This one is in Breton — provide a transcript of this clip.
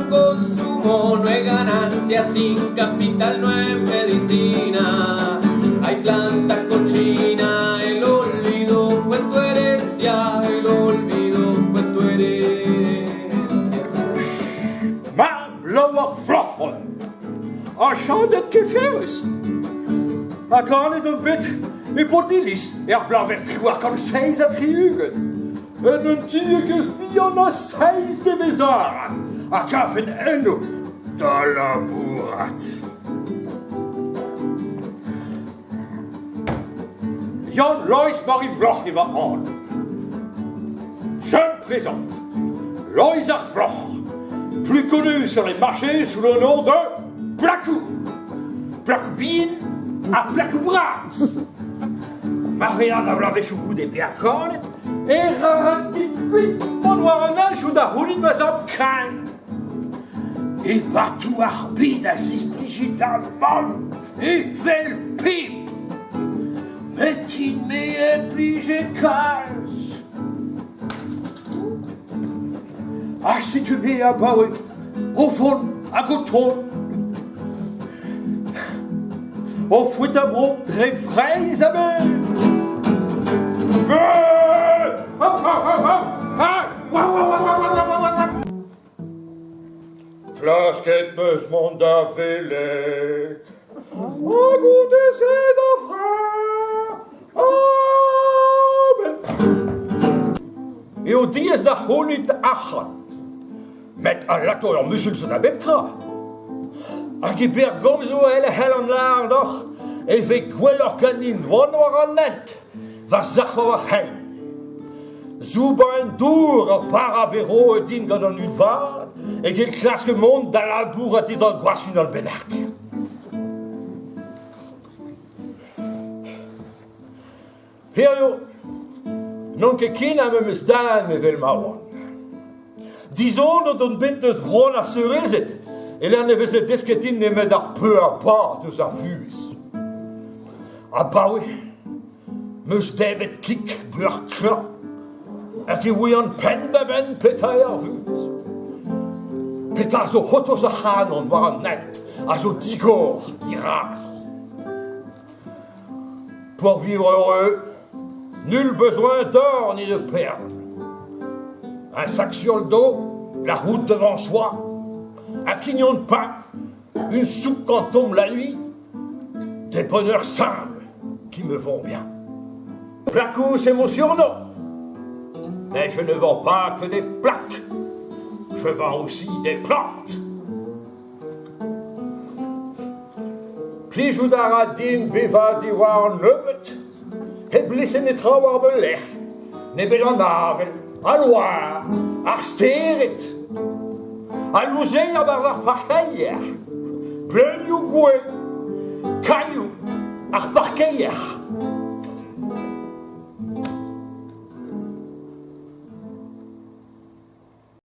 consumo no es ganancia, sin capital no es medicina. Hay planta cochina, el olvido fue tu herencia, el olvido fue tu herencia. Ma laou ar floc'hon ha chañdet keferus ha ganet on bet e Bodiliz er bloavezh 1867 en un tiegezh bihan a seizh devezh-arat a gaven eno da labourat. Yann Loeiz Mari Floc'h eo va anv. Je me présente. Loeiz ar Floc'h, plus connu sur les marchés sous le nom de Placou. Placou bihan ha Placou bras. Marianne a bloavezhioù goude bezañ ganet e ra dit kuit mont war an henchoù da c'hounit va zamm kreñv. E-pad ar bed a zisplije d'ar mamm evel pep. Met din-me e plije kalz. Ha setu me abaoe o vont hag o tont. O foetañ bro dre Vreizh a-bezh. Klasket 'm eus mont da veleg ha goude-se da frer Amen. Eo diaes da c'hounit arc'hant, met alato ur muzul zo da bep tra. Hag e berr gomzoù e c'hellan lâret deoc'h e vez gwelloc'h ganin mont war an hent va sac'h war c'hein. Soubañ en dour ur bara bet roet din gant an dud vat eget klask mont da labourat dindan gwazh unan bennak. Hiziv n'on ket ken ar memes den evel ma oan. Dizonet on bet eus bro ar seurezed e-lec'h ne veze desket din nemet ar peurvad eus ar vuhez. Abaoe 'meus debret kig buoc'h klañv hag e ouian penn-da-benn petra eo ar vuhez. Petra zo c'hortoz ac'hanon war an hent a zo digor dirazon. Pour vivre heureux, nul besoin d'or ni de perles. Un sac sur le dos, la route devant soi, un quignon de pain, une soupe quand tombe la nuit, des bonheurs simples qui me vont bien. Placou, c'est mon surnom. Mais je ne vends pas que des plaques. Je vends aussi des plantes. Plijout a ra din bevañ diwar an nebeud, hep lezel netra war ma lerc'h, nemet an avel, al loar, ar stered, al louzeier war ar parkeier, bleunioù gouez, kailhoù, ar parkeier.